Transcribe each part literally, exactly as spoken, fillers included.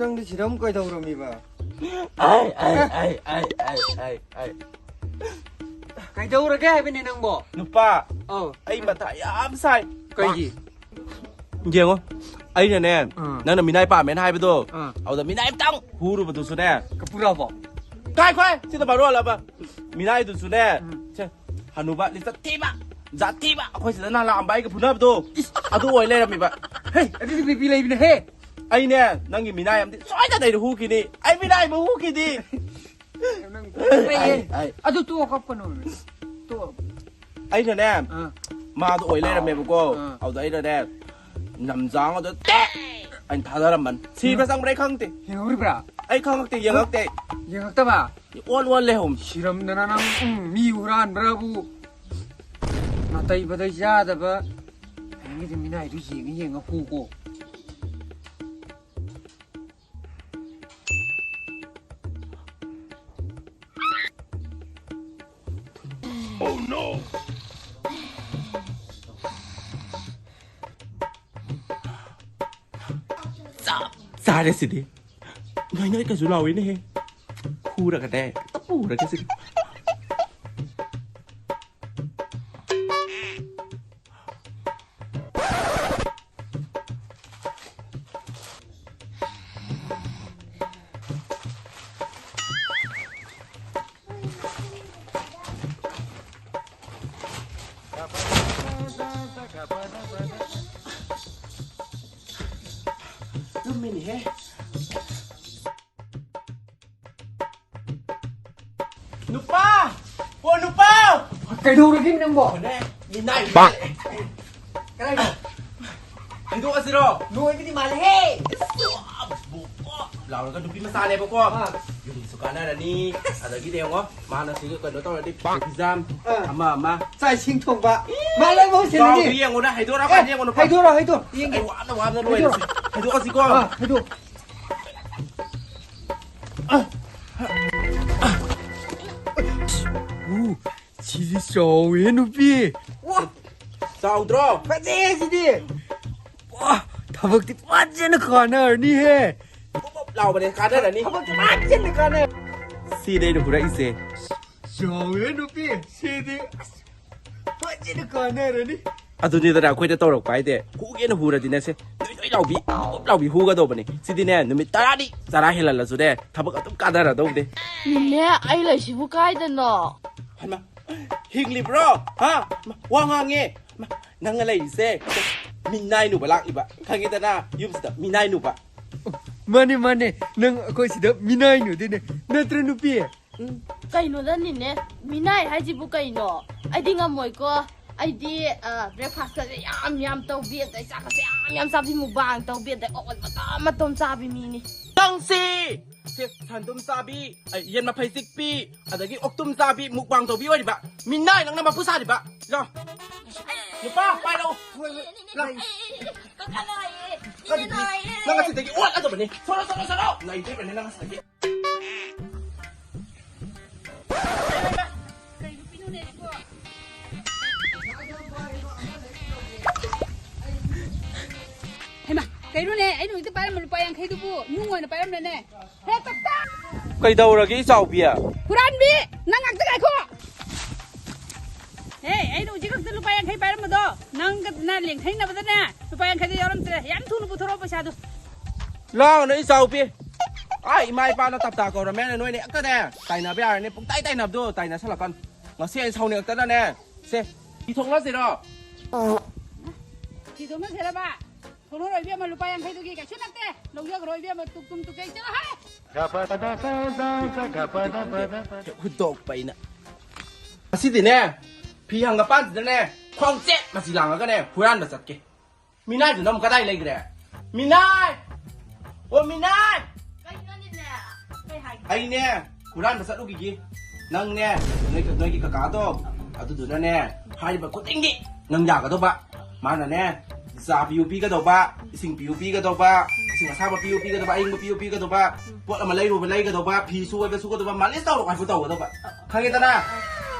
ꯅꯪꯗꯤ ꯁꯤꯗ ꯑꯃꯨꯛ ꯀꯩꯗꯧꯔꯝꯃꯤꯕ? ꯑꯩ, ꯑꯩ, ꯑꯩ, ꯑꯩ, ꯑꯩ, ꯑꯩ, ꯑꯩ꯫ ꯀꯩꯗꯧꯔꯒꯦ ꯍꯥꯏꯕꯅꯦ ꯅꯪꯕꯣ? ꯅꯨꯄꯥ, ꯑꯧ꯫ ꯑꯩ ꯃꯊꯥ ꯌꯥꯝ ꯁꯥꯏ꯫ ꯀꯩꯒꯤ? ꯌꯦꯡꯉꯣ, ꯑꯩꯅꯅꯦ, ꯑꯥ꯫ ꯅꯪꯅ ꯃꯤꯅꯥꯏ ꯄꯥꯝꯃꯦꯅ ꯍꯥꯏꯕꯗꯣ, ꯑꯥ꯫ ꯑꯗꯨꯗ ꯃꯤꯅꯥꯏ ꯑꯝꯇꯪ ꯍꯨꯔꯨꯕꯗꯨꯁꯨꯅꯦ꯫ ꯀꯄꯨꯔꯥꯕꯣ? ꯀꯥꯏꯈꯣꯏ, ꯁꯤꯗ ꯃꯔꯣꯜ ꯑꯃ꯫ ꯃꯤꯅꯥꯏꯗꯨꯁꯨꯅꯦ, ꯎꯝ꯫ ꯁꯦ, ꯍꯅꯨꯕ, ꯂꯤꯆꯠ ꯊꯤꯕ, ꯖꯥꯠ ꯊꯤꯕ, ꯑꯩꯈꯣꯏ ꯁꯤꯗ ꯅꯍꯥꯟ ꯂꯥꯛꯑꯝꯕ ꯑꯩꯒ ꯐꯨꯅꯕꯗꯣ, ꯏꯁ꯫ ꯑꯗꯨ ꯑꯣꯏ ꯂꯩꯔꯝꯃꯤꯕ꯫ ꯍꯦ, ꯑꯗꯨꯗꯤ ꯕꯤꯄꯤ ꯂꯩꯕꯅꯦꯍꯦ꯫ ꯑꯩꯅꯦ, ꯅꯪꯒꯤ ꯃꯤꯅꯥꯏ ꯑꯃꯗꯤ ꯁꯣꯏꯗꯅ ꯑꯩꯅ ꯍꯨꯈꯤꯅꯤ꯫ ꯑꯩ ꯃꯤꯅꯥꯏ ꯑꯃ ꯍꯨꯈꯤꯅꯤ꯫ ꯅꯪ ꯑꯩ, ꯑꯩ꯫ ꯑꯗꯨ ꯇꯣꯛꯑꯣ, ꯀꯞꯀꯅꯣ꯫ ꯇꯣꯛꯑꯣ꯫ ꯑꯩꯅꯅꯦ, ꯑꯥ꯫ ꯃꯥꯗꯣ ꯑꯣꯏ ꯂꯩꯔꯝꯃꯦꯕꯀꯣ꯫ ꯑꯥ꯫ ꯑꯗꯨꯗ ꯑꯩꯅꯅꯦ, ꯂꯝꯖꯥꯡ ꯑꯗꯨ ꯇꯦꯛ ꯑꯩꯅ ꯊꯥꯗꯔꯝꯕꯅꯤ꯫ ꯁꯤꯕ꯭ꯔꯥ ꯆꯪꯕ꯭ꯔꯥ ꯑꯩ ꯈꯪꯗꯦ꯫ ꯍꯤꯡꯍꯧꯔꯤꯕ꯭ꯔꯥ? ꯑꯩ ꯈꯪꯉꯛꯇꯦ, ꯌꯦꯡꯉꯛꯇꯦ꯫ ꯌꯦꯡꯉꯛꯇꯕ? ꯑꯣꯟ ꯑꯣꯟ ꯂꯩꯍꯧꯅꯤ꯫ ꯁꯤꯔꯝꯗꯅ ꯅꯪ, ꯎꯝ, ꯃꯤ ꯍꯨꯔꯥꯟꯕ꯭ꯔꯥꯕꯨ? ꯅꯥꯇꯩ ꯐꯗꯩ ꯆꯥꯗꯕ꯫ ꯍꯌꯦꯡꯒꯤꯗꯤ ꯃꯤꯅꯥꯏꯗꯨ ꯌꯦꯡꯉ ꯌꯦꯡꯉ ꯍꯨꯀꯣ꯫ Oh no! ꯆꯞ ꯆꯥꯔꯦ ꯁꯤꯗꯤ꯫ ꯅꯣꯏ, ꯅꯣꯏ ꯀꯩꯁꯨ ꯂꯥꯎꯏꯅꯦꯍꯦ꯫ ꯐꯨꯔꯒꯅꯦ, ꯄꯨꯔꯒꯦ ꯁꯤꯗꯤ꯫ ꯇꯨꯝꯃꯤꯅꯦꯍꯦ꯫ ꯅꯨꯄꯥ! ꯑꯣ, ꯅꯨꯄꯥ! ꯀꯩꯗꯧꯔꯒꯦ ꯅꯪꯕꯣ? ꯍꯣꯏꯅꯦ, ꯃꯤꯅꯥꯏ꯫ ꯀꯗꯥꯏꯗ? ꯍꯩꯗꯣꯛꯑꯁꯤꯔꯣ? ꯂꯣꯏꯕꯗꯤ ꯃꯥꯜꯂꯦꯍꯦ! ꯂꯥꯎꯔꯒ ꯅꯨꯄꯤ ꯃꯆꯥꯅꯦꯕꯀꯣ꯫ ꯑꯥ꯫ ꯌꯨꯝꯁꯨ ꯀꯥꯟꯅꯔꯅꯤ꯫ ꯑꯗꯒꯤꯗꯤ ꯌꯦꯡꯉꯣ, ꯃꯥꯅ ꯁꯤꯒ ꯀꯩꯅꯣ ꯇꯧꯔꯗꯤ ꯐꯤꯖꯥꯝ ꯑꯥ꯫ ꯑꯃ ꯑꯃ꯫ ꯆꯥꯛ ꯏꯁꯤꯡ ꯊꯣꯡꯕ꯫ ꯃꯥ ꯂꯣꯏ ꯃꯍꯨꯠ ꯁꯤꯜꯂꯅꯤ꯫ ꯆꯥꯎꯗꯤ ꯌꯦꯡꯉꯣꯅꯦ, ꯍꯩꯗꯣꯔꯛꯑꯀꯥꯟꯗ ꯑꯦ, ꯌꯦꯡꯉꯣꯅꯦ, ꯅꯨꯄꯥ꯫ ꯍꯩꯗꯣꯔꯛꯑꯣ, ꯍꯩꯗꯣꯔꯛꯑꯣ꯫ ꯌꯦꯡꯒꯦ꯫ ꯑꯩ ꯋꯥꯅ ꯋꯥꯅ ꯂꯣꯏꯔꯦ꯫ ꯍꯩꯗꯣꯔꯛꯑꯣ꯫ ꯍꯩꯗꯣꯛꯑꯁꯤꯀꯣ꯫ ꯑꯥ, ꯍꯩꯗꯣꯛꯑꯣ꯫ ꯁꯤꯗꯤ ꯆꯥꯎꯋꯦ, ꯅꯨꯄꯤ꯫ ꯋꯥ! ꯆꯥꯎꯗ꯭ꯔꯣ? ꯐꯖꯩ ꯁꯤꯗꯤ꯫ ꯋꯥ! ꯊꯕꯛꯇꯤ ꯐꯖꯅ ꯀꯥꯟꯅꯔꯅꯤꯍꯦ꯫ ꯄꯨꯞ ꯄꯨꯞ ꯂꯥꯎꯕꯅꯦ, ꯀꯥꯟꯅꯔꯅꯤ꯫ ꯊꯕꯛꯇꯤ ꯐꯖꯅ ꯀꯥꯟꯅꯔꯅꯤ꯫ ꯁꯤꯗꯤ ꯑꯩꯅ ꯍꯨꯔꯛꯏꯁꯦ꯫ ꯆꯥꯎꯋꯦ, ꯅꯨꯄꯤ꯫ ꯁꯤꯗꯤ ꯑꯁ ꯐꯖꯅ ꯀꯥꯟꯅꯔꯅꯤ꯫ ꯑꯗꯨꯅꯤꯗꯅ ꯑꯩꯈꯣꯏꯗ ꯇꯧꯔꯛꯄ ꯍꯥꯏꯗꯤ꯫ ꯍꯨꯒꯦꯅ ꯍꯨꯔꯗꯤꯅꯦ ꯁꯦ, ꯅꯣꯏ ꯅꯣꯏ ꯂꯥꯎꯕꯤ, ꯄꯨꯞ ꯄꯨꯞ ꯂꯥꯎꯕꯤ ꯍꯨꯒꯗꯧꯕꯅꯦ꯫ ꯁꯤꯗꯤꯅꯦ, ꯅꯨꯃꯤꯠ ꯇꯔꯥꯅꯤ ꯆꯔꯥ ꯍꯦꯜꯍꯜꯂꯁꯨꯅꯦ, ꯊꯕꯛ ꯑꯗꯨꯝ ꯀꯥꯟꯅꯔꯗꯧꯕꯅꯦ꯫ ꯅꯦ, ꯑꯩ ꯂꯩꯁꯤꯕꯨ ꯀꯥꯏꯗꯅꯣ? ꯍꯩꯃꯥ, ꯍꯤꯡꯂꯤꯕ꯭ꯔꯣ? ꯍꯥ? ꯋꯥ ꯉꯥꯡꯉꯦ꯫ ꯅꯪꯅ ꯂꯩꯔꯤꯁꯦ ꯃꯤꯅꯥꯏ ꯅꯨꯕ ꯂꯥꯛꯂꯤꯕ, ꯈꯪꯉꯦꯗꯅ, ꯌꯨꯝꯁꯤꯗ ꯃꯤꯅꯥꯏ ꯅꯨꯕ꯫ ꯃꯥꯅꯦ, ꯃꯥꯅꯦ, ꯅꯪ ꯑꯩꯈꯣꯏ ꯁꯤꯗ ꯃꯤꯅꯥꯏ ꯅꯨꯗꯣꯏꯅꯦ, ꯅꯠꯇ꯭ꯔ, ꯅꯨꯄꯤ? ꯎꯝ, ꯀꯩꯅꯣꯗꯅꯤꯅꯦ, ꯃꯤꯅꯥꯏ ꯍꯥꯏꯁꯤꯕꯨ ꯀꯩꯅꯣ? ꯑꯩꯗꯤ ꯉꯝꯃꯣꯏꯀꯣ꯫ ꯑꯩꯗꯤ, ꯑ, breakfast ꯀꯁꯦ ꯌꯥꯝ ꯌꯥꯝ ꯇꯧꯕꯤ, ꯑꯗꯩ ꯆꯥꯛꯀꯁꯦ ꯌꯥꯝ ꯌꯥꯝ ꯆꯥꯕꯤ, mukbang ꯇꯧꯕꯤ, ꯑꯗꯩ ꯑꯣꯠ ꯃꯇꯣꯝ ꯃꯇꯣꯝ ꯆꯥꯕꯤ ꯃꯤꯅꯤ꯫ ꯅꯪꯁꯤ! ꯁꯦ, ꯁꯟꯗꯨꯝ ꯆꯥꯕꯤ, ꯑ, ꯌꯦꯟ ꯃꯐꯩ ꯆꯤꯛꯄꯤ, ꯑꯗꯒꯤ ꯑꯣꯛꯇꯨꯝ ꯆꯥꯕꯤ, mukbang ꯇꯧꯕꯤ ꯑꯣꯏꯔꯤꯕ ꯃꯤꯅꯥꯏ ꯅꯪꯅ ꯃꯄꯨ ꯁꯥꯔꯤꯕ꯫ ꯂꯥꯎ꯫ ꯅꯨꯄꯥ, ꯄꯥꯏꯔꯛꯑꯣ꯫ ꯂꯥꯎ꯫ ꯀꯀꯥ ꯂꯥꯛꯑꯦ꯫ ꯏꯅꯦ ꯂꯥꯛꯑꯦ꯫ ꯅꯪ ꯑꯁꯤꯗꯒꯤ ꯑꯣꯠꯂꯗꯕꯅꯤ꯫ ꯁꯣꯔꯣ, ꯁꯣꯔꯣ, ꯁꯣꯔꯣ꯫ ꯂꯩꯗꯣꯏꯕꯅꯤ ꯅꯪ ꯑꯁꯤꯗꯒꯤ꯫ ꯀꯩ ꯅꯨꯄꯤꯅꯣꯅꯦ ꯑꯩꯕꯣ? ꯍꯩꯃꯥ, ꯀꯩꯅꯣꯅꯦ? ꯑꯩꯅ ꯍꯧꯖꯤꯛꯇ ꯄꯥꯏꯔꯝꯕ ꯂꯨꯄꯥ ꯌꯥꯡꯈꯩꯗꯨꯕꯨ ꯅꯨꯡ ꯑꯣꯏꯅ ꯄꯥꯏꯔꯝꯂꯦꯅꯦ꯫ ꯍꯦ, ꯇꯞꯇ! ꯀꯩꯗꯧꯔꯒꯦ, ꯏꯆꯥꯎꯕꯤ? ꯍꯨꯔꯥꯟꯕꯤ! ꯅꯪ ꯉꯥꯛꯇ ꯉꯥꯏꯈꯣ! ꯍꯦ, ꯑꯩꯅ ꯍꯧꯖꯤꯛ ꯈꯛꯇ ꯂꯨꯄꯥ ꯌꯥꯡꯈꯩ ꯄꯥꯏꯔꯝꯕꯗꯣ, ꯅꯪꯒ ꯅ ꯂꯦꯡꯊꯩꯅꯕꯗꯅꯦ, ꯂꯨꯄꯥ ꯌꯥꯡꯈꯩꯗꯣ ꯌꯥꯎꯔꯝꯗ꯭ꯔꯦ꯫ ꯌꯥꯝ ꯊꯨꯅ ꯄꯨꯊꯣꯔꯛꯑꯣ ꯄꯩꯁꯥꯗꯣ꯫ ꯂꯥꯎꯅ, ꯏꯆꯥꯎꯕꯤ! ꯑꯥ, ꯏꯃꯥ ꯏꯄꯥꯅ ꯇꯞꯇꯥ ꯀꯧꯔꯝꯃꯦꯅ ꯅꯣꯏꯅ ꯍꯦꯛꯇꯅꯦ ꯇꯥꯏꯅꯕ ꯌꯥꯔꯅꯤ, ꯄꯨꯡꯇꯥꯏ ꯇꯥꯏꯅꯕꯗꯣ ꯇꯥꯏꯅꯁꯜꯂꯛꯀꯅꯨ꯫ ꯉꯁꯤ ꯑꯩ ꯁꯥꯎꯅꯤꯡꯉꯛꯇꯅꯅꯦ, ꯁꯦ, ꯐꯤ ꯊꯣꯛꯅꯁꯤꯔꯣ? ꯐꯤ ꯊꯣꯛꯅꯁꯤꯔꯕ? ꯊꯣꯛꯅꯔꯣꯏ ꯏꯕꯦꯝꯃ, ꯂꯨꯄꯥ ꯌꯥꯡꯈꯩꯗꯨꯒꯤ ꯀꯩꯁꯨ ꯅꯠꯇꯦ꯫ ꯂꯧꯖꯈ꯭ꯔꯣ ꯏꯕꯦꯝꯃ, ꯇꯨꯛ ꯇꯨꯝ ꯇꯨꯀꯩ ꯆꯠꯂꯣ ꯍꯥꯏ꯫ ꯍꯦꯛ ꯍꯨꯟꯗꯣꯛꯄ ꯑꯩꯅ꯫ ꯉꯁꯤꯗꯤꯅꯦ, ꯐꯤ ꯍꯪꯒꯄꯥꯟꯁꯤꯗꯅꯦ, ꯈꯣꯡꯆꯦꯠ ꯃꯆꯤ ꯂꯥꯡꯉꯒꯅꯦ, ꯍꯨꯔꯥꯟꯕ ꯆꯠꯀꯦ꯫ ꯃꯤꯅꯥꯏꯗꯨꯅ ꯑꯃꯨꯛ ꯀꯗꯥꯏ ꯂꯩꯈ꯭ꯔꯦ? ꯃꯤꯅꯥꯏ! ꯑꯣ, ꯃꯤꯅꯥꯏ! ꯀꯩꯅꯣꯅꯦ? ꯀꯩ ꯍꯥꯏꯒꯦ? ꯑꯩꯅꯦ, ꯍꯨꯔꯥꯟꯕ ꯆꯠꯂꯨꯈꯤꯒꯦ꯫ ꯅꯪꯅꯦ, ꯅꯣꯏ, ꯅꯣꯏꯒꯤ ꯀꯀꯥꯗꯣ, ꯑꯗꯨꯗꯨꯅꯅꯦ, ꯍꯥꯏꯔꯤꯕ ꯈꯨꯗꯤꯡꯒꯤ ꯅꯪ ꯌꯥꯒꯗꯧꯕ꯫ ꯃꯥꯅꯅꯦ, ꯆꯥ ꯄꯤꯌꯨ ꯄꯤꯒꯗꯧꯕ, ꯏꯁꯤꯡ ꯄꯤꯌꯨ ꯄꯤꯒꯗꯧꯕ, ꯏꯁꯤꯡ ꯑꯁꯥꯕ ꯄꯤꯌꯨ ꯄꯤꯒꯗꯧꯕ, ꯑꯌꯤꯡꯕ ꯄꯤꯌꯨ ꯄꯤꯒꯗꯧꯕ, ꯄꯣꯠ ꯑꯃ ꯂꯩꯔꯨꯕ ꯂꯩꯒꯗꯧꯕ, ꯐꯤ ꯁꯨꯕ ꯁꯨꯒꯗꯧꯕ, ꯃꯥꯂꯤꯁ ꯇꯧꯔꯣ ꯍꯥꯏꯕ ꯇꯧꯒꯗꯧꯕ꯫ ꯈꯪꯉꯦꯗꯅ?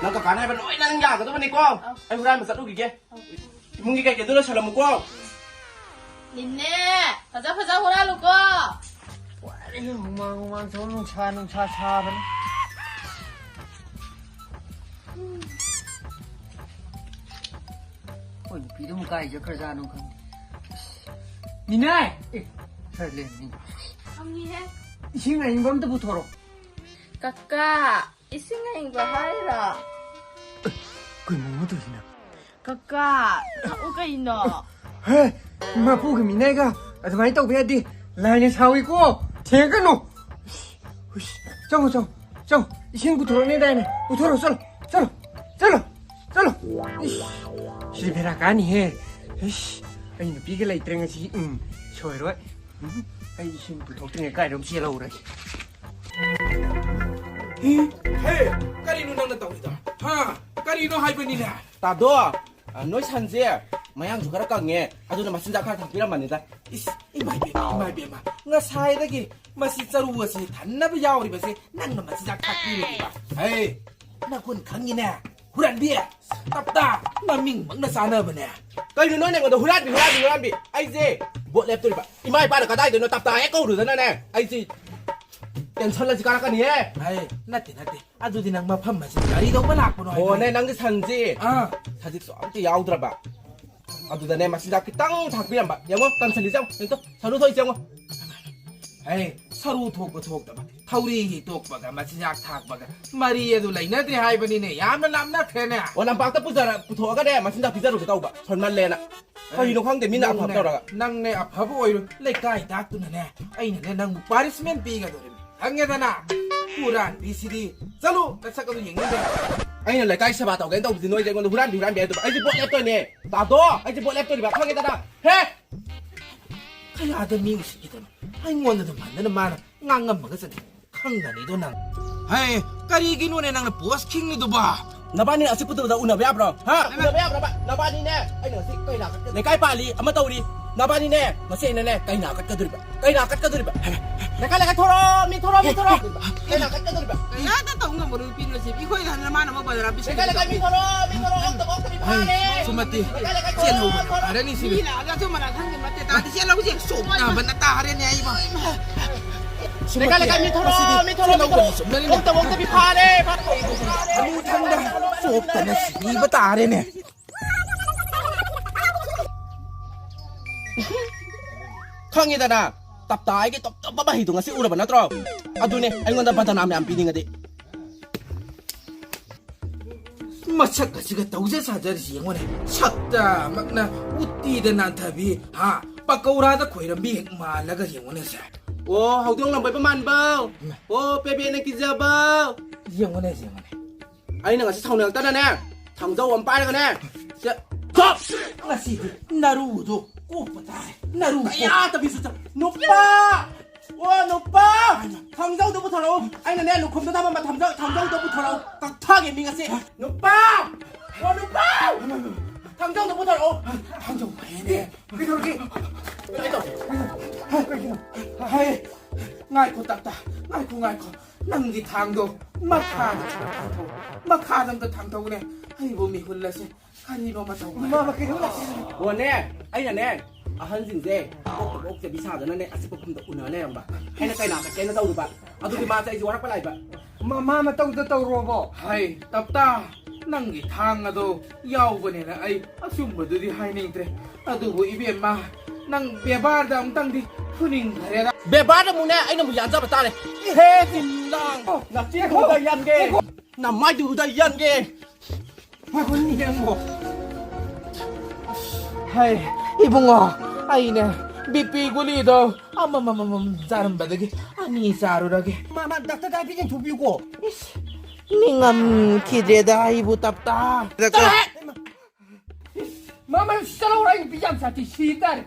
ꯅꯪ ꯀꯀꯥꯅ ꯍꯥꯏꯕ ꯂꯣꯏꯅ ꯅꯪ ꯌꯥꯒꯗꯕꯅꯤꯀꯣ꯫ ꯑꯧ꯫ ꯑꯩ ꯍꯨꯔꯥꯟꯕ ꯆꯠꯂꯨꯈꯤꯒꯦ꯫ ꯑꯧ꯫ ꯏꯃꯨꯡꯒꯤ ꯀꯩꯀꯩꯗꯣ ꯂꯣꯏꯁꯜꯂꯝꯃꯨꯀꯣ꯫ ꯅꯤꯅꯦ, ꯐꯖ ꯐꯖ ꯍꯨꯔꯥꯜꯂꯨꯀꯣ꯫ ꯋꯥꯔꯦ, ꯍꯨꯃꯥꯡ, ꯍꯨꯃꯥꯡ ꯁꯧ, ꯅꯨꯡꯁꯥ, ꯅꯨꯡꯁꯥ ꯁꯥꯕꯅ꯫ ꯑꯩꯈꯣꯏ ꯅꯨꯄꯤꯗꯨꯕꯨ ꯀꯥꯏ ꯆꯠꯈ꯭ꯔꯖꯥꯠꯅꯣ ꯈꯪꯗꯦ꯫ ꯑꯁ, ꯃꯤꯅꯥꯏ! ꯑꯦ, ꯈꯔ ꯂꯦꯝꯃꯤ꯫ ꯐꯝꯃꯤꯍꯦ꯫ ꯏꯁꯤꯡ ꯑꯏꯪꯕ ꯑꯝꯇ ꯄꯨꯊꯣꯔꯛꯑꯣ꯫ ꯀꯀꯥ, ꯏꯁꯤꯡ ꯑꯏꯪꯕ ꯍꯥꯏꯔꯣ? ꯑꯦ, ꯀꯩꯅꯣ ꯑꯃ ꯇꯧꯔꯤꯁꯤꯅ? ꯀꯀꯥ, ꯊꯛꯎ ꯀꯩꯅꯣ? ꯍꯦ, ꯃꯄꯨꯒꯤ ꯃꯤꯅꯥꯏꯒ ꯑꯗꯨꯃꯥꯏꯅ ꯇꯧꯕ ꯌꯥꯗꯦ꯫ ꯂꯥꯏꯅ ꯁꯥꯎꯏꯀꯣ, ꯊꯦꯡꯒꯅꯨ꯫ ꯍꯨꯏꯁ, ꯆꯪꯉꯣ, ꯆꯪꯉꯣ, ꯆꯪꯉꯣ꯫ ꯏꯁꯤꯡ ꯄꯨꯊꯣꯔꯛꯅꯦꯗꯥꯏꯅꯦ? ꯄꯨꯊꯣꯔꯛꯑꯣ, ꯆꯠꯂꯣ, ꯆꯠꯂꯣ, ꯆꯠꯂꯣ, ꯆꯠꯂꯣ꯫ ꯏꯁ, ꯁꯤꯗꯤ ꯕꯦꯔꯥ ꯀꯥꯅꯤꯍꯦ꯫ ꯏꯁ, ꯑꯩ ꯅꯨꯄꯤꯒ ꯂꯩꯇ꯭ꯔꯦ ꯉꯁꯤ꯫ ꯎꯝ, ꯁꯣꯏꯔꯣꯏ꯫ ꯎꯝ, ꯑꯩ ꯏꯁꯤꯡ ꯄꯨꯊꯣꯛꯇ꯭ꯔꯤꯉꯩ ꯀꯥꯏꯗꯅꯣꯝ ꯆꯦꯜꯍꯧꯔꯒꯦ꯫ ꯍꯦ, ꯀꯔꯤꯅꯣ ꯅꯪꯅ ꯇꯧꯔꯤꯗꯣ? ꯍꯥ? ꯀꯔꯤꯅꯣ ꯍꯥꯏꯕꯅꯤꯅꯦ? ꯇꯥꯗꯣ, ꯑ, ꯅꯣꯏ ꯁꯟꯁꯦ ꯃꯌꯥꯡꯁꯨ ꯈꯔ ꯀꯪꯉꯦ, ꯑꯗꯨꯅ ꯃꯆꯤꯟꯖꯥꯛ ꯈꯔ ꯊꯥꯛꯄꯤꯔꯝꯕꯅꯤꯗ꯫ ꯏꯁ, ꯏꯃꯥ ꯏꯕꯦꯝꯃ, ꯏꯃꯥ ꯏꯕꯦꯝꯃ, ꯉꯁꯥꯏꯗꯒꯤ ꯃꯁꯤ ꯆꯔꯨ ꯑꯁꯤ ꯊꯟꯅꯕ ꯌꯥꯎꯔꯤꯕꯁꯦ ꯅꯪꯅ ꯃꯆꯤꯟꯖꯥꯛ ꯊꯥꯛꯄꯤꯔꯤꯕ꯫ ꯍꯦ, ꯅꯒꯨꯟ ꯈꯪꯉꯤꯅꯦ, ꯍꯨꯔꯥꯟꯕꯤ, ꯇꯞꯇꯥ, ꯅꯃꯤꯡꯃꯛꯅ ꯆꯥꯅꯕꯅꯦ꯫ ꯀꯩꯅꯣ ꯅꯣꯏꯅ ꯑꯩꯉꯣꯟꯗ ꯍꯨꯔꯥꯟꯕꯤ, ꯍꯨꯔꯥꯟꯕꯤ, ꯍꯨꯔꯥꯟꯕꯤ? ꯑꯩꯁꯦ ꯚꯣꯠ ꯂꯦꯞꯇꯣꯔꯤꯕ꯫ ꯏꯃꯥ ꯏꯄꯥꯅ ꯀꯗꯥꯏꯗꯩꯅꯣ ꯇꯞꯇꯥ ꯍꯦꯛ ꯀꯧꯔꯨꯗꯅꯅꯦ, ꯑꯩꯁꯦ ꯇꯦꯟꯁꯟ ꯑꯁꯤ ꯀꯥꯔꯛꯀꯅꯤꯍꯦ꯫ ꯍꯦ, ꯅꯠꯇꯦ, ꯅꯠꯇꯦ꯫ ꯑꯗꯨꯗꯤ ꯅꯪ ꯃꯐꯝ ꯑꯁꯤꯗ ꯒꯥꯔꯤ ꯊꯧꯕ ꯂꯥꯛꯄꯅꯣ ꯍꯥꯏꯕꯅꯦ꯫ ꯍꯣꯅꯦ, ꯅꯪꯒꯤ ꯁꯟꯁꯤ ꯑꯥ꯫ ꯁꯖꯤꯛꯁꯨ ꯑꯝꯇ ꯌꯥꯎꯗ꯭ꯔꯕ꯫ ꯑꯗꯨꯗꯅꯦ ꯃꯆꯤꯟꯖꯥꯛ ꯈꯤꯇꯪ ꯊꯥꯛꯄꯤꯔꯝꯕ꯫ ꯌꯦꯡꯉꯣ, ꯀꯪꯁꯜꯂꯤꯁꯦ ꯌꯦꯡꯉꯣ꯫ ꯌꯦꯡꯉꯣ, ꯁꯔꯨ ꯊꯣꯛꯏꯁꯦ ꯌꯦꯡꯉꯣ꯫ ꯍꯦ, ꯁꯔꯨ ꯊꯣꯛꯄ ꯊꯣꯛꯇꯕ, ꯊꯧꯔꯤ ꯇꯣꯛꯄꯒ ꯃꯆꯤꯟꯖꯥꯛ ꯊꯥꯛꯄꯒ ꯃꯔꯤ ꯑꯗꯨ ꯂꯩꯅꯗ꯭ꯔꯦ ꯍꯥꯏꯕꯅꯤꯅꯦ꯫ ꯌꯥꯝꯅ ꯂꯥꯞꯅꯈ꯭ꯔꯦꯅꯦ꯫ ꯑꯣ, ꯂꯝꯄꯥꯛꯇ ꯄꯨꯖꯔ-, ꯄꯨꯊꯣꯛꯑꯒꯅꯦ ꯃꯆꯤꯟꯖꯥꯛ ꯄꯤꯖꯔꯨꯒꯦ ꯇꯧꯕ꯫ ꯁꯣꯟꯃꯜꯂꯦꯅ꯫ ꯀꯔꯤꯅꯣ ꯈꯪꯗꯦ, ꯃꯤꯅ ꯑꯐꯕ ꯅꯪꯅꯦ, ꯇꯧꯔꯒ꯫ ꯅꯪꯅꯦ ꯑꯐꯕ ꯑꯣꯏꯔꯣꯏ꯫ ꯂꯩꯀꯥꯏ ꯇꯥꯛꯇꯨꯅꯅꯦ, ꯑꯩꯅꯅꯦ ꯅꯪꯕꯨ ꯄꯥꯅꯤꯁꯃꯦꯟ ꯄꯤꯒꯗꯧꯔꯤꯕꯅꯤ꯫ ꯈꯪꯉꯦꯗꯅ? ꯍꯨꯔꯥꯟꯕꯤꯁꯤꯗꯤ꯫ ꯆꯠꯂꯨ, ꯅꯁꯛ ꯑꯗꯨ ꯌꯦꯡꯅꯤꯡꯗꯦ꯫ ꯑꯩꯅ ꯂꯩꯀꯥꯏ ꯁꯦꯕꯥ ꯇꯧꯒꯦꯅ ꯇꯧꯕꯗꯤ ꯅꯣꯏꯁꯦ ꯑꯩꯉꯣꯟꯗ ꯍꯨꯔꯥꯟꯕꯤ, ꯍꯨꯔꯥꯟꯕꯤ ꯍꯥꯏꯗꯕ꯫ ꯑꯩꯁꯦ ꯚꯣꯠ ꯂꯦꯞꯇꯣꯏꯅꯦ꯫ ꯇꯥꯗꯣ, ꯑꯩꯁꯦ ꯚꯣꯠ ꯂꯦꯞꯇꯣꯔꯤꯕ꯫ ꯈꯪꯉꯦꯗꯅ? ꯍꯦ! ꯀꯌꯥꯗ ꯃꯤ ꯎꯁꯤꯠꯈꯤꯗꯅꯣ? ꯑꯩꯉꯣꯟꯗ ꯑꯗꯨꯝ ꯍꯟꯗꯅ ꯃꯥꯅ ꯉꯥꯡꯉꯝꯃꯒ ꯆꯠꯈꯤ꯫ ꯈꯪꯒꯅꯤꯗꯣ ꯅꯪ꯫ ꯍꯦ, ꯀꯔꯤꯒꯤꯅꯣꯅꯦ ꯅꯪꯅ ꯄꯣꯁ ꯈꯤꯡꯉꯤꯗꯨꯕꯣ? ꯅꯕꯥꯅꯤ ꯑꯁꯤ ꯄꯨꯗꯕꯗ ꯎꯅꯕ ꯌꯥꯕ꯭ꯔꯣ? ꯍꯥ? ꯎꯅꯕ ꯌꯥꯕ꯭ꯔꯕ? ꯅꯕꯥꯅꯤꯅꯦ, ꯑꯩꯅ ꯉꯁꯤ ꯀꯩ ꯂꯥꯛꯀꯦ? ꯂꯩꯀꯥꯏ ꯄꯥꯜꯂꯤ, ꯑꯃ ꯇꯧꯔꯤ꯫ ꯅꯕꯥꯅꯤꯅꯦ, ꯉꯁꯤ ꯑꯩꯅꯅꯦ, ꯀꯩꯅꯥ ꯀꯠꯀꯗꯣꯔꯤꯕ꯫ ꯀꯩꯅꯥ ꯀꯠꯀꯗꯣꯔꯤꯕ꯫ ꯂꯩꯀꯥꯏ, ꯂꯩꯀꯥꯏ, ꯊꯣꯔꯛꯑꯣ, ꯃꯤ ꯊꯣꯔꯛꯑꯣ, ꯃꯤ ꯊꯣꯔꯛꯑꯣ꯫ ꯀꯩꯅꯥ ꯀꯠꯀꯗꯣꯔꯤꯕ꯫ ꯀꯩꯅꯥꯇ ꯇꯧ ꯉꯝꯕ ꯅꯨꯄꯤ ꯅꯠꯇꯦ꯫ ꯑꯩꯈꯣꯏꯅ ꯍꯟꯅ ꯃꯥꯅ ꯑꯃ ꯕꯗꯔꯥ ꯄꯤꯁꯤꯟ ꯂꯩꯀꯥꯏ, ꯂꯩꯀꯥꯏ, ꯃꯤ ꯊꯣꯔꯛꯑꯣ, ꯑꯃꯇ ꯑꯣꯛꯇꯕꯤ ꯐꯥꯔꯦ꯫ ꯍꯩ, ꯁꯨꯃꯇꯤ, ꯂꯩꯀꯥꯏ, ꯂꯩꯀꯥꯏ, ꯆꯦꯜꯍꯧꯕꯅ ꯊꯣꯔꯛꯑꯣ, ꯐꯔꯅꯤ ꯁꯤꯗꯤ꯫ ꯃꯤ ꯂꯥꯛꯑꯒ ꯑꯆꯨꯝ ꯑꯔꯥꯟ ꯈꯪꯗꯦ ꯅꯠꯇꯦ, ꯇꯥꯗꯤ ꯆꯦꯜꯍꯧꯁꯦ꯫ ꯁꯣꯛꯅꯕꯅ ꯇꯥꯔꯦꯅꯦ ꯑꯩꯕꯣ꯫ ꯂꯩꯀꯥꯏ, ꯂꯩꯀꯥꯏ, ꯃꯤ ꯊꯣꯔꯛꯑꯣ, ꯃꯤ ꯊꯣꯔꯛꯑꯣ, ꯃꯤ ꯊꯣꯔꯛꯑꯣ꯫ ꯑꯣꯛꯇ, ꯑꯣꯛꯇꯕꯤ ꯐꯥꯔꯦ, ꯐꯥꯔꯦ꯫ ꯃꯅꯨꯡ ꯊꯪꯗ ꯆꯣꯞꯇꯅ ꯁꯤꯕ ꯇꯥꯔꯦꯅꯦ꯫ ꯈꯪꯉꯤꯗꯅ, ꯇꯞꯇꯥ ꯑꯩꯒꯤ ꯇꯣꯞ ꯇꯣꯞꯄ ꯃꯍꯩꯗꯣ ꯉꯁꯤ ꯎꯔꯕ ꯅꯠꯇ꯭ꯔꯣ? ꯑꯗꯨꯅꯦ, ꯑꯩꯉꯣꯟꯗ ꯕꯗꯅꯥꯝ ꯌꯥꯝ ꯄꯤꯅꯤꯡꯉꯗꯤ꯫ ꯃꯁꯛ ꯑꯁꯤꯒ ꯇꯧꯖ ꯁꯥꯖꯔꯤꯁꯤ ꯌꯦꯡꯉꯨꯅꯦ꯫ ꯁꯛꯇꯃꯛꯅ ꯎꯠꯇꯤꯗ ꯅꯥꯟꯊꯕꯤ, ꯍꯥ? ꯄꯀꯧꯔꯥꯗ ꯈꯣꯏꯔꯝꯕꯤ ꯍꯦꯛ ꯃꯥꯜꯂꯒ ꯌꯦꯡꯉꯨꯅꯦ ꯁꯦ꯫ ꯑꯣ, ꯍꯧꯗꯣꯡ ꯂꯝꯕꯣꯏꯕ ꯃꯥꯟꯕꯧ꯫ ꯏꯃꯥ꯫ ꯑꯣ, ꯄꯦꯕꯦꯅ ꯀꯤꯖꯕꯧ꯫ ꯌꯦꯡꯉꯨꯅꯦ, ꯌꯦꯡꯉꯨꯅꯦ꯫ ꯑꯩꯅ ꯉꯁꯤ ꯁꯥꯎꯅꯤꯡꯉꯛꯇꯅꯅꯦ, ꯊꯥꯡꯖꯧ ꯑꯃ ꯄꯥꯏꯔꯒꯅꯦ, ꯁꯦ, ꯆꯞ! ꯉꯁꯤꯗꯤ ꯅꯔꯨꯗꯣ ꯀꯣꯛꯄ ꯇꯥꯔꯦ꯫ ꯅꯔꯨ ꯀꯣꯛ- ꯀꯌꯥ ꯇꯕꯤꯁꯨ ꯆꯞ-, ꯅꯨꯄꯥ! ꯑꯣ, ꯅꯨꯄꯥ! ꯊꯥꯡꯖꯧꯗꯣ ꯄꯨꯊꯣꯔꯛꯎ꯫ ꯑꯩꯅꯅꯦ, ꯂꯨꯈꯨꯝꯗ ꯊꯝꯃꯝꯕ ꯊꯥꯡꯖꯧ-, ꯊꯥꯡꯖꯧꯗꯣ ꯄꯨꯊꯣꯔꯛꯎ꯫ ꯀꯛꯊꯒꯦ ꯃꯤ ꯉꯁꯤ꯫ ꯅꯨꯄꯥ! ꯑꯣ, ꯅꯨꯄꯥ! ꯊꯥꯡꯖꯧꯗꯣ ꯄꯨꯊꯣꯔꯛꯎ꯫ ꯊꯥꯡꯖꯧ ꯍꯥꯏꯅꯦ꯫ ꯀꯩꯗꯧꯔꯒꯦ? ꯀꯩꯗꯧꯔꯒꯦ? ꯍꯥꯏ, ꯉꯥꯏꯈꯣ, ꯇꯞꯇꯥ꯫ ꯉꯥꯏꯈꯣ, ꯉꯥꯏꯈꯣ꯫ ꯅꯪꯒꯤ ꯊꯥꯡꯗꯣ ꯃꯈꯥꯗ ꯊꯥꯡꯊꯧ꯫ ꯃꯈꯥꯗ ꯑꯝꯇ ꯊꯥꯡꯊꯧꯅꯦ꯫ ꯑꯩꯕꯨ ꯃꯤꯍꯨꯜ ꯑꯁꯦ ꯀꯔꯤꯅꯣꯃ ꯇꯧꯕ꯫ ꯃꯥꯃ, ꯀꯩꯗꯧꯔꯦ? ꯑꯣꯅꯦ, ꯑꯩꯅꯅꯦ, ꯑꯍꯟꯁꯤꯡꯁꯦ ꯑꯣꯛꯇꯕ ꯑꯣꯛꯇꯕꯤ ꯁꯥꯗꯅꯅꯦ, ꯑꯆꯤꯛꯄ ꯃꯐꯝꯗ ꯎꯅ ꯂꯩꯔꯝꯕ꯫ ꯑꯩꯅ ꯀꯩꯅꯥ ꯀꯠꯀꯦꯅ ꯇꯧꯔꯨꯕ꯫ ꯑꯗꯨꯒꯤ ꯃꯥꯁꯦ ꯑꯩꯁꯦ ꯋꯥꯔꯛꯄ ꯂꯥꯛꯏꯕ꯫ ꯃꯥ, ꯃꯥ ꯃꯇꯧꯗ ꯇꯧꯔꯣꯕꯣ? ꯍꯩ, ꯇꯞꯇꯥ, ꯅꯪꯒꯤ ꯊꯥꯡ ꯑꯗꯣ ꯌꯥꯎꯕꯅꯤꯅ ꯑꯩ ꯑꯆꯨꯝꯕꯗꯨꯗꯤ ꯍꯥꯏꯅꯤꯡꯗ꯭ꯔꯦ꯫ ꯑꯗꯨꯕꯨ ꯏꯕꯦꯝꯃ, ꯅꯪ ꯕꯦꯕꯥꯔꯗ ꯑꯃꯨꯛꯇꯪꯗꯤ ꯐꯨꯅꯤꯡꯈ꯭ꯔꯦꯗ꯫ ꯕꯦꯕꯥꯔꯗ ꯑꯃꯨꯛꯅꯦ, ꯑꯩꯅ ꯑꯃꯨꯛ ꯌꯥꯟꯖꯕ ꯇꯥꯔꯦ꯫ ꯍꯦ, ꯆꯤꯟꯗꯥꯡ, ꯅꯆꯤꯟꯗꯨꯗ ꯌꯥꯟꯒꯦ꯫ ꯅꯃꯥꯏꯗꯨꯗ ꯌꯥꯟꯒꯦ꯫ ꯉꯥꯏꯈꯣ, ꯅꯪꯕꯣ꯫ ꯍꯩ, ꯏꯕꯨꯡꯉꯣ, ꯑꯩꯅꯦ ꯕꯤ ꯄꯤ ꯒꯨꯂꯤꯗꯣ ꯑꯃꯃꯝ ꯆꯥꯔꯝꯕꯗꯒꯤ ꯑꯅꯤ ꯆꯥꯔꯨꯔꯒꯦ꯫ ꯃꯥ, ꯃꯥ, ꯗꯥꯛꯇꯔꯗ ꯍꯥꯏꯐꯦꯠ ꯌꯦꯡꯊꯣꯛꯄꯤꯌꯨꯀꯣ꯫ ꯏꯁ, ꯅꯤꯡꯉꯝꯈꯤꯗ꯭ꯔꯦꯗ ꯑꯩꯕꯨ ꯇꯞꯇꯥ꯫ ꯆꯠꯂꯣꯍꯦ! ꯃꯥ, ꯃꯥ, ꯆꯠꯂꯣ, ꯑꯩ ꯅꯨꯄꯤ ꯌꯥꯝ ꯁꯥꯊꯤ, ꯁꯤ ꯇꯥꯔꯦ꯫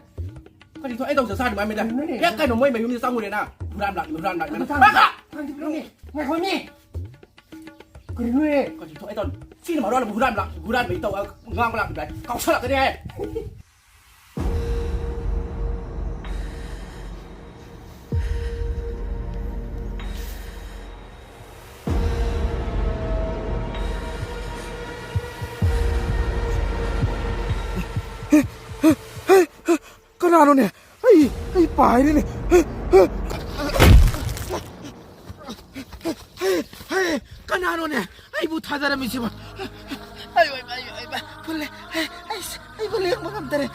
ꯀꯔꯤ ꯊꯣꯛꯑꯦ ꯇꯧꯖ ꯁꯥꯔꯤ ꯃꯥꯏ ꯃꯤꯗ? ꯀꯩꯅꯣꯅꯦ? ꯍꯦꯛ ꯀꯩꯅꯣ ꯃꯣꯏ ꯃꯌꯨꯝꯗ ꯆꯪꯉꯨꯔꯦꯅ, ꯍꯨꯔꯥꯟ ꯂꯥꯛꯏ, ꯍꯨꯔꯥꯟ ꯂꯥꯛꯏ꯫ ꯑꯗꯨ ꯊꯥꯡ-, ꯄꯥꯈꯥ! ꯊꯥꯡꯗꯤ ꯄꯤꯔꯝꯃꯦ꯫ ꯉꯥꯏꯈꯣꯅꯦ꯫ ꯀꯔꯤꯅꯣꯍꯦ? ꯀꯔꯤ ꯊꯣꯛꯑꯦ ꯇꯧꯅꯤ? ꯁꯤꯅ ꯃꯔꯣꯜ ꯑꯃ ꯍꯨꯔꯥꯟ ꯂꯥꯛ-, ꯍꯨꯔꯥꯟꯕꯒꯤ ꯇꯧ-, ꯉꯥꯡꯕ ꯂꯥꯛꯄꯗ ꯀꯥꯎꯁꯜꯂꯛꯀꯅꯤ ꯍꯥꯏ꯫ ꯀꯅꯥꯅꯣꯅꯦ? ꯑꯩ, ꯑꯩ ꯄꯥꯏꯔꯦꯅꯦ꯫ ꯍꯦ, ꯍꯦ, ꯀꯅꯥꯅꯣꯅꯦ ꯑꯩꯕꯨ ꯊꯥꯗꯔꯝꯃꯤꯁꯤꯕꯣ? ꯑꯩ, ꯑꯩ, ꯑꯩ, ꯑꯩ, ꯐꯨꯜꯂꯦ꯫ ꯑꯩ, ꯑꯩ, ꯑꯩꯕꯨ ꯂꯦꯡꯕ ꯉꯝꯗꯔꯦ꯫